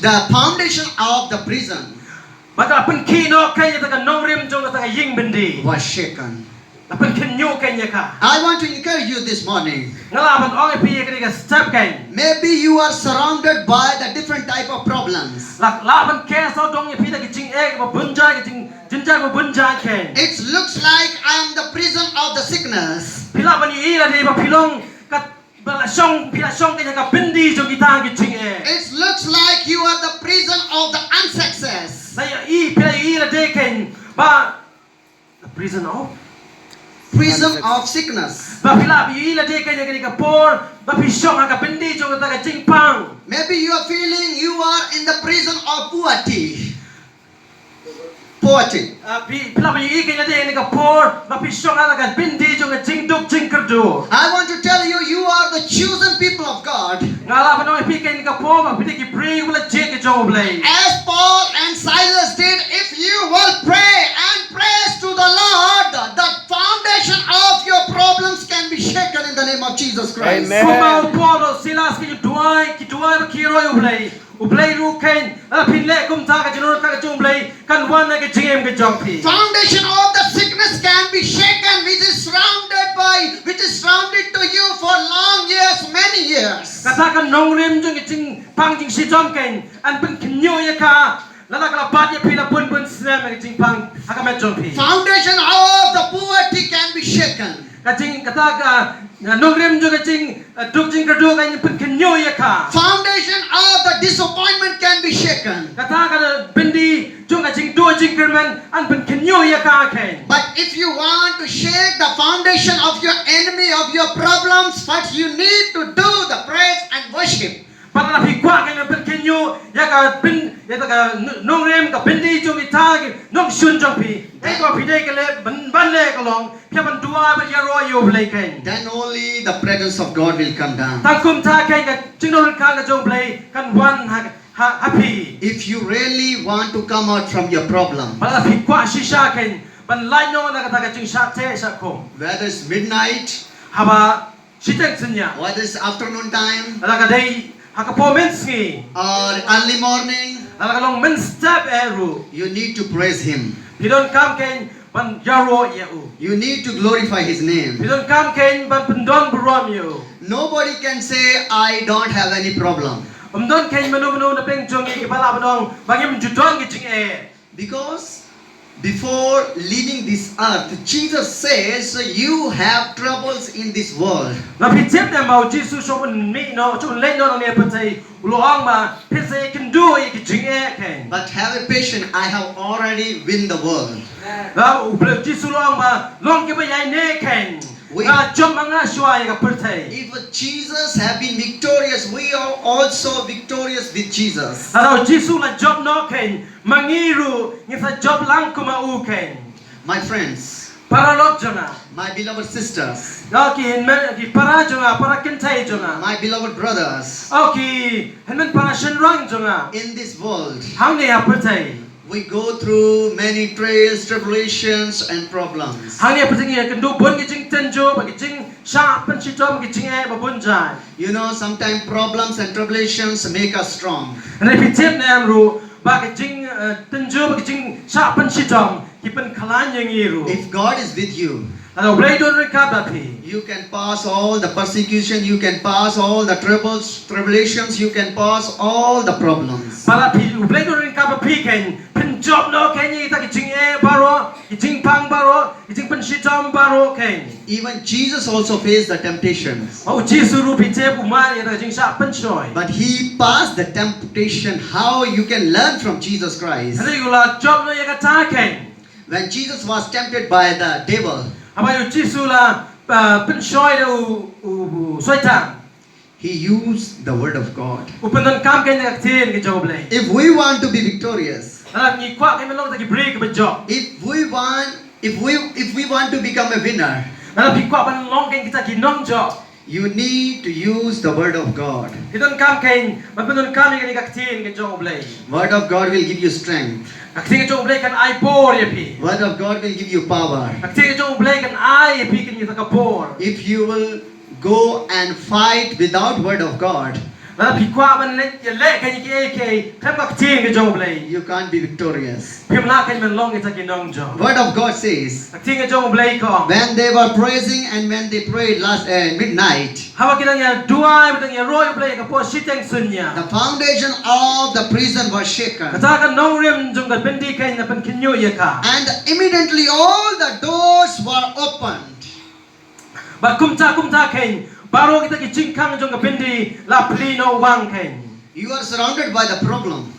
the foundation of the prison, bad ka la pynkhih noh kein ïa kata ka nongrim jong kata ka ïing byndi, was shaken. La pynkhynñiuh kein ïa ka. I want to encourage you this morning. Nga lah ban ong ïa phi ïa kane ka step kein. Maybe you are surrounded by the different type of problems. Lah, lah ban kiew sawdong ïa phi da ki jingeh kiba bun jait, ki jing, jynjar kiba bun jait kein. It looks like I am the prison of the sickness. Phi lah ban ïohi lade ba phi long ka Ba la shong, phi la shong kein ha ka byndi jong kita ki jingeh. It looks like you are the prison of the unsuccess. La ïohi, phi la ïohi lade kein ba the prison of, prison of sickness. Ba phi la ïohi lade kein ha kane ka por ba phi shong ha ka byndi jong kata ka jingpang. Maybe you are feeling you are in the prison of poverty. Poverty. Ah, phi, phi lah ban ïohi kein lade ha kane ka por ba phi shong ha ka byndi jong ka jingduk jingkyrduh. I want to tell you, you are the chosen people of God. Nga lah ban ong ïa phi ha kane ka por ba phi dei ki briew ba la jied ka jong U Blei. As Paul and Silas did, if you will pray and praise to the Lord, the foundation of your problems can be shaken in the name of Jesus Christ. Amen. Kumba u Paul bad u Silas ki duwai, ki duwai bad ki ïaroh ïa U Blei. U Blei ruh kein, lada phin leh kumta ka jingdon ryngkat ka jong U Blei kan wan ha ka jingim ka jong phi. Foundation of the sickness can be shaken, which is surrounded by, which is surrounded to you for long years, many years. Kata ka nongrim jong ka jingpang jingshitom kein, yn pynkhynñiuh ïa ka, lada ka la bat ïa phi la bun bun snem ha ka jingpang ha ka met jong phi. Foundation of the poverty can be shaken. Ka jing, kata ka, uh, nongrim jong ka jing, uh, duk jingkyrduh kan pynkhynñiuh ïa ka. Foundation of the disappointment can be shaken. Kata ka byndi jong ka jingduh jingkyrmen yn pynkhynñiuh ïa ka kein. But if you want to shake the foundation of your enemy, of your problems, first you need to do the praise and worship. Bad lada phi kwah kein ban pynkhynñiuh ïa ka byn, ïa ka n-, nongrim ka byndi jong kita ki nongshun jong phi. Kaei kaba phi dei ban leh, ban, ban leh ka long phi hap ban duwai bad ïaroh ïa U Blei kein. Then only the presence of God will come down. Tang kumta kein ka jingdon ryngkat ka jong U Blei kan wan ha, ha, ha phi. If you really want to come out from your problem, bad lada phi kwah shisha kein ban lait noh na kata ka jingshah teh shah kum, whether it's midnight, haba shiteng synñia, whether it's afternoon time, lada ka dei ha ka por mynsngi, or early morning, lada ka long mynstep eh ruh, you need to praise Him. Phi donkam kein ban ïaroh ïa U. You need to glorify His name. Phi donkam kein ban pyndon burom ïa U. Nobody can say, "I don't have any problem." Ym don kein mano mano na pdeng jong ngi kiba lah ban ong ba ngim ju don ki jingeh. Because before leaving this earth, Jesus says, "You have troubles in this world." Namar phi tip ne em ba u Jisu shuwa un mih noh, shuwa un leit noh na kane ka pyrthei, u la ong ba phin sa ïakynduh ïa ki jingeh kein. But have a patience, I have already win the world. Namar u Blei, u Jisu u la ong ba long kiba ïaineh kein. We, nga la jop ma nga shuwa ïa ka pyrthei. If Jesus have been victorious, we are also victorious with Jesus. Lada u Jisu u la jop noh kein, ma ngi ruh ngin sa jop lang kum ma u kein. My friends, paralok jong nga, my beloved sisters, oh ki hynmen, ki para jong nga, para kynthei jong nga, my beloved brothers, oh ki hynmen para shynrang jong nga, in this world, hangne ha pyrthei, we go through many trials, tribulations, and problems. Hangne ha pyrthei ngi ïakynduh bun ki jingtynjuh bad ki jing shah pynshitom ki jingeh ba bun jait. You know, sometimes problems and tribulations make us strong. Hynrei phi tip ne em ruh ba ki jing eh, tynjuh ba ki jing shah pynshitom ki pynkhlaiñ ïa ngi ruh. If God is with you, Lada U Blei don ryngkat bad phi. You can pass all the persecution, you can pass all the troubles, tribulations, you can pass all the problems. Bad lada phi, U Blei don ryngkat bad phi kein, phin jop noh kein ïa kita ki jingeh baroh, ki jingpang baroh, ki jingpynshitom baroh kein. Even Jesus also faced the temptations. Bad u Jisu ruh phi tip u mad ïa kita ki jingshah pynshoi. But he passed the temptation. How you can learn from Jesus Christ? Hynrei u la jop noh ïa kata kein. When Jesus was tempted by the devil, Haba ïa u Jisu la uh, pynshoi da u, u, u Soitan. He used the word of God. U pyndonkam kein ïa ka ktien ka jong U Blei. If we want to be victorious, Lada ngi kwah kein ban long kita ki briew kiba jop. If we want if we if we want to become a winner, Lada phi kwah ban long kein kita ki nongjop. You need to use the word of God. Phi donkam kein ban pyndonkam ïa kane ka ktien ka jong U Blei. Word of God will give you strength. Ka ktien ka jong U Blei kan ai bor ïa phi. Word of God will give you power. Ka ktien ka jong U Blei kan ai ïa phi kane ka bor. If you will go and fight without word of God, Lada phi kwah ban leh ïa leh kein ïa kiei kiei khlem ka ktien ka jong U Blei, you can't be victorious. Phim lah kein ban long kita ki nongjop. Word of God says, Ka ktien ka jong U Blei ka ong, when they were praising and when they prayed last uh, midnight, haba ki dang ïa duwai, ba dang ïa roi U Blei ka por shiteng synñia, the foundation of the prison was shaken. Kata ka nongrim jong ka byndi kein la pynkhynñiuh ïa ka. And immediately all the doors were opened. Bad kumta kumta kein baroh kita ki jingkhang jong ka byndi la plie noh wang kein. You are surrounded by the problem.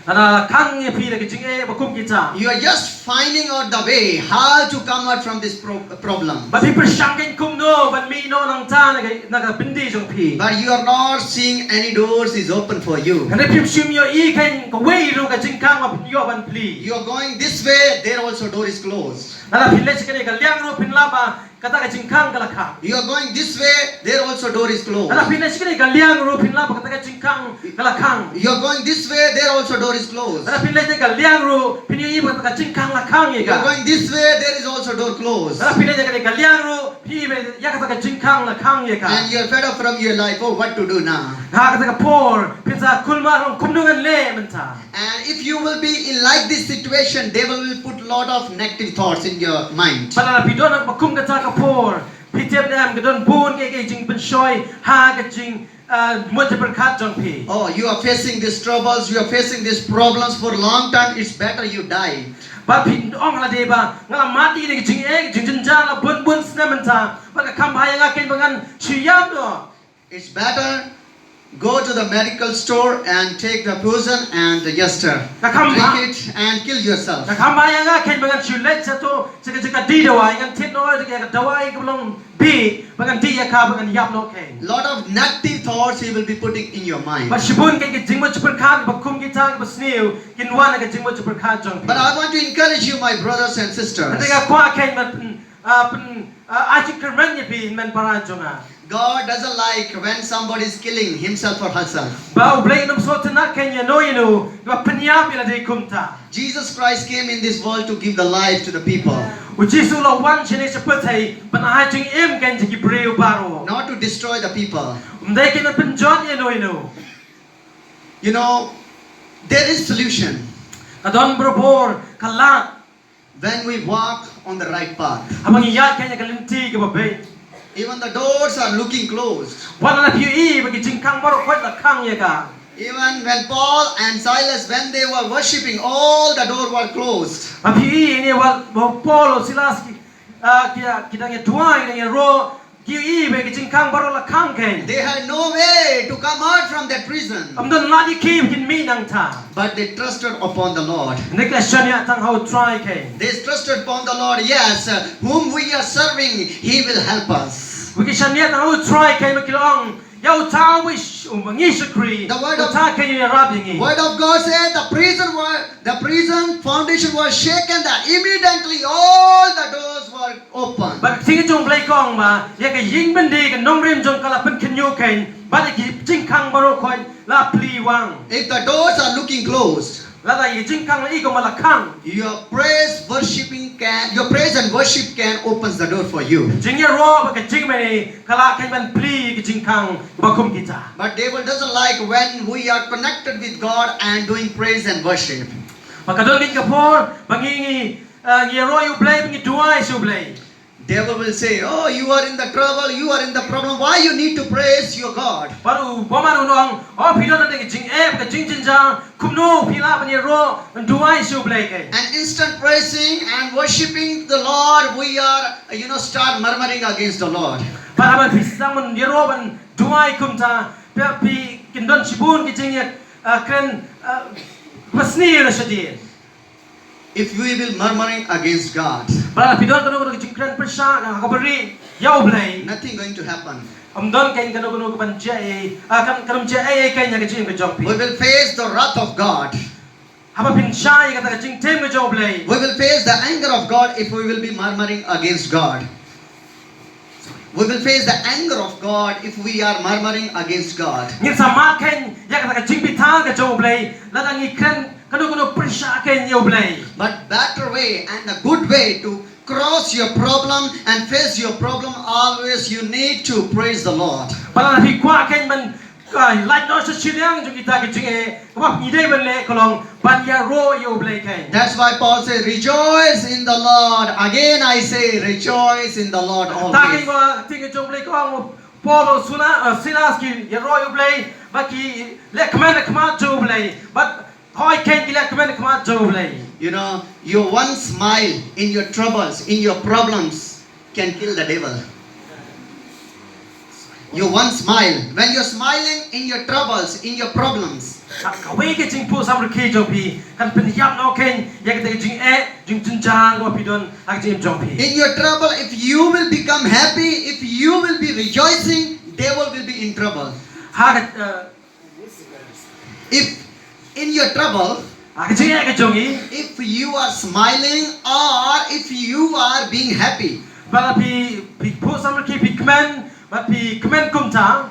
Lada la khang ïa phi da ki jingeh ba kum kita. You are just finding out the way how to come out from this pro- problem. Bad phi pyrshang kein kumno ban mih noh nangta na ka, na ka byndi jong phi. But you are not seeing any doors is open for you. Hynrei phim shym ïohi kein kawei ruh ka jingkhang ba phin ïoh ban plie. You are going this way, there also door is closed. Lada phi leit sha kane ka liang ruh phin lap ba kata ka jingkhang ka la khang. You are going this way, there also door is closed. Lada phi leit sha kane ka liang ruh phin lap ba kata ka jingkhang ka la khang. You are going this way, there also door is closed. Lada phi leit sha kane ka liang ruh phin ïohi ba kata ka jingkhang la khang ïa ka. You are going this way, there is also door closed. Lada phi leit sha kane ka liang ruh phi ïohi ba ïa kata ka jingkhang la khang ïa ka. And you are fed up from your life. Oh, what to do now? Ha kata ka por phin sa kulmar, kumno ngan leh mynta. And if you will be in like this situation, devil will put lot of negative thoughts in your mind. Bad lada phi don ha kaba kum kata ka por, phi tip ne em ka don bun ki, ki jingpynshoi ha ka jing, uh, mut jingpyrkhat jong phi. Oh, you are facing these troubles, you are facing these problems for a long time, it's better you die. Bad phi ong lade ba nga la mad ïa ki jingeh, ki jingjynjar la bun bun snem mynta, bad ka kham bha ïa nga kein ba ngan shu ïap noh. It's better go to the medical store and take the poison and the yester. Ka kham bha. Drink it and kill yourself. Ka kham bha ïa nga kein ba ngan shu leit sha to, sha ka, sha ka dawai, ngan thied noh ïa ka dawai kaba long bih, ba ngan dih ïa ka, ba ngan ïap noh kein. Lot of negative thoughts he will be putting in your mind. Bad shibun kein ki jingmut jingpyrkhat ba kum kita kiba sniew kin wan na ka jingmut jingpyrkhat jong phi. But I want to encourage you, my brothers and sisters. Hynrei nga kwah kein ban pyn, uh, pyn, uh, ai jingkyrmen ïa phi hynmen para jong nga. God doesn't like when somebody is killing himself or herself. Ba U Blei um sngewtynnat kein ïa uno uno uba pynïap ïa lade kumta. Jesus Christ came in this world to give the life to the people. U Jisu u la wan shane sha pyrthei ban ai jingim kein sha ki briew baroh. Not to destroy the people. Um dei kein ban pynjot ïa uno uno. You know, there is solution. Ka don barabor ka lad. When we walk on the right path, haba ngi ïaid kein ha ka lynti kaba beit, even the doors are looking closed. Wat la phi ïohi ba ki jingkhang baroh khoit la khang ïa ka. Even when Paul and Silas, when they were worshipping, all the doors were closed. Ba phi ïohi ne, wat ba Paul, Silas ki, ah, ki, ki dang ïa duwai, ki dang ïaroh, Ki ïohi ba ki jingkhang baroh la khang kein. They had no way to come out from that prison. Ym don lad ïa ki ba kin mih nangta. But they trusted upon the Lord. Hynrei ki la shaniah tang ha U Trai kein. They trusted upon the Lord, yes, whom we are serving, he will help us. Ba ki shaniah tang ha U Trai kein, ba ki la ong, ïa uta uba ngi shakri, uta kein u ïarap ïa ngi. Word of God said the prison was, the prison foundation was shaken, that immediately all the doors were open. Bad ka ktien jong U Blei ka ong ba ïa ka ïing byndi, ka nongrim jong ka la pynkhynñiuh kein, bad ïa ki jingkhang baroh khoit la plie wang. If the doors are looking closed, Lada ïa ka jingkhang la i kum ba la khang. Your praise worshiping can, your praise and worship can opens the door for you. Jingïaroh bad ka jingmane ka lah khein ban plie ïa ka jingkhang ba kum kita. But devil doesn't like when we are connected with God and doing praise and worship. Bad ka don khein ka por ba ngi ngi, eh, ngi ïaroh ïa U Blei, ba ngi duwai sha U Blei. Devil will say, "Oh, you are in the trouble, you are in the problem. Why you need to praise your God?" Bad u bymman un ong, "Oh, phi don ha ka jingeh, ka jingjynjar, kumno phi lah ban ïaroh, ban duwai sha U Blei khein?" And instant praising and worshiping the Lord, we are, you know, start murmuring against the Lord. Bad haba phi sdang ban ïaroh ban duwai kumta, phi, phi kin don shibun ki jingïa, eh, kren, eh, basniew na shadien. If we will murmuring against God, bad phi don kano kano ka jingkren pyrshah ha ka bari ïa U Blei, nothing going to happen. Ym don khein kano kano ka ban jia ei, ah, kan, kan ym jia ei ei khein ïa ka jingim ka jong phi. We will face the wrath of God. Haba phin shah ïa kata ka jingtim ka jong U Blei. We will face the anger of God if we will be murmuring against God. We will face the anger of God if we are murmuring against God. Ngin sa mad khein ïa kata ka jingbitar ka jong U Blei lada ngi kren kano kano pyrshah khein ïa U Blei. But better way and a good way to cross your problem and face your problem, always you need to praise the Lord. Bad lada phi kwah khein ban, ah, lait noh sha shiliang jong kita ki jingeh, kaba ngi dei ban leh ka long ban ïaroh ïa U Blei khein. That's why Paul says, "Rejoice in the Lord." Again I say, "Rejoice in the Lord always." Kata khein ba ka ktien ka jong U Blei ka ong, Paul bad Sula-, eh, Silas ki ïaroh ïa U Blei, bad ki leh kmen ha khmat jong U Blei, bad hooid khein ki leh kmen ha khmat jong U Blei. You know, your one smile in your troubles, in your problems, can kill the devil. Your one smile, when you're smiling in your troubles, in your problems, ka, kawei ka jingpyrshah jong phi kan pynïap noh khein ïa kata ka jingeh, jingjynjar kaba phi don ha ka jingim jong phi. In your trouble, if you will become happy, if you will be rejoicing, devil will be in trouble. Ha ka, eh, If in your trouble, ha ka jingeh ka jong i, if you are smiling or if you are being happy, bad phi, phi phuh samrkhie, phi kmen, bad phi kmen kumta,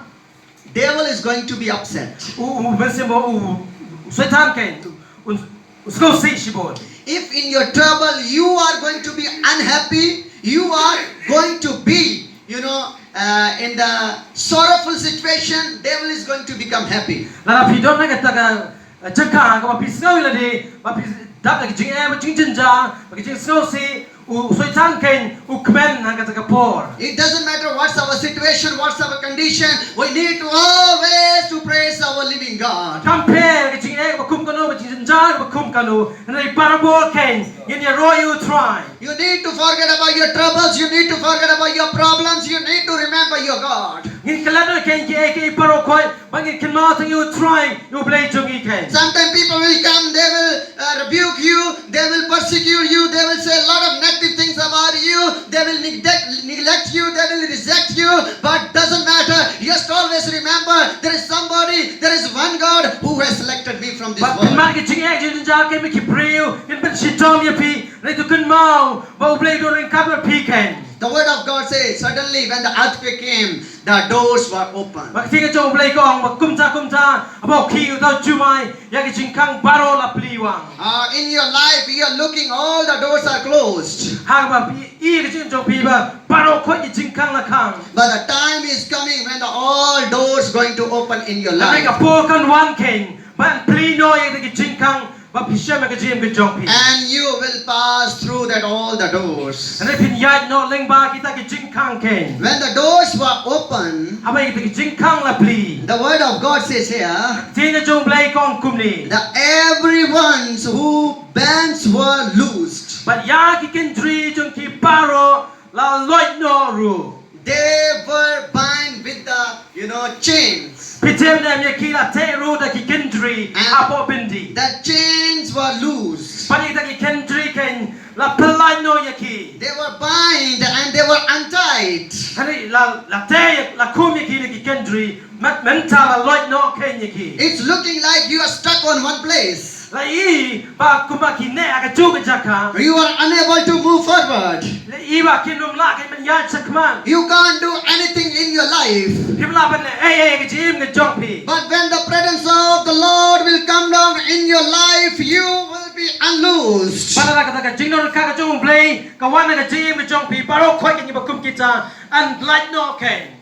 devil is going to be upset. U, u mynsiem, u, u Soitan khein un, un sngewsih shibun. If in your trouble you are going to be unhappy, you are going to be, you know, uh, in the sorrowful situation, devil is going to become happy. Lada phi don ha kata ka, eh, jaka kaba phi sngew ïa lade ba phi dap da ka jingeh, ba jingjynjar, ba ka jingsngewsih, u, u Soitan khein u kmen ha kata ka por. It doesn't matter what's our situation, what's our condition, we need to always to praise our living God. Kam pher ka jingeh ba kum kano, ba jingjynjar ba kum kano, hynrei barabor khein ngin ïaroh ïa U Trai. You need to forget about your troubles. You need to forget about your problems. You need to remember your God. Ngin klet noh khein kiei kiei baroh khoit, bad ngin kynmaw tang ïa U Trai, ïa U Blei jong ngi khein. Sometimes people will come, they will, uh, rebuke you, they will persecute you, they will say a lot of negative things about you, they will neglect, neglect you, they will reject you, but doesn't matter. Just always remember, there is somebody, there is one God who has selected me from this world. Bad phin mad ki jingeh jingjynjar khein bad ki briew kin pynshitom ïa phi, hynrei to kynmaw ba U Blei u don ryngkat bad phi khein. The word of God says, suddenly when the earthquake came, the doors were open. Bad ka ktien ka jong U Blei ka ong ba kumta kumta haba u khih u tau jumai, ïa ki jingkhang baroh la plie wang. Uh, in your life, you are looking, all the doors are closed. Haba phi i ka jingim jong phi ba baroh khoit ki jingkhang la khang. But the time is coming when the all doors going to open in your life. Hynrei ka por kan wan khein ban plie noh ïa ki jingkhang ba phi shem ha ka jingim ka jong phi. And you will pass through that all the doors. Hynrei phin ïaid noh lyngba kita ki jingkhang khein. When the doors were open, haba kita ki jingkhang la plie, the word of God says here, ka ktien ka jong U Blei ka ong kumne, that everyone who bands were loosed. Bad ïa ki kynjri jong ki baroh la loit noh ruh. They were bind with the, you know, chains. Phi tip ne em, ïa ki la teh ruh da ki kynjri hapoh byndi. And the chains were loose. Bad ïa kita ki kynjri khein la pyllait noh ïa ki. They were bind and they were untied. Hynrei la, la teh, la khum ïa ki da ki kynjri, bad mynta la loit noh khein ïa ki. It's looking like you are stuck on one place. La i ba kumba ki neh ha kajuh ka jaka. You are unable to move forward. La i ba kim lah khein ban ïaid shakhmat. You can't do anything in your life. Phim lah ban leh ei ei ha ka jingim ka jong phi. But when the presence of the Lord will come down in your life, you Ka jingnang ka jong U Blei ka wan na ka jingim ka jong phi baroh khoit ka ngi ba kum kita, and light no ken.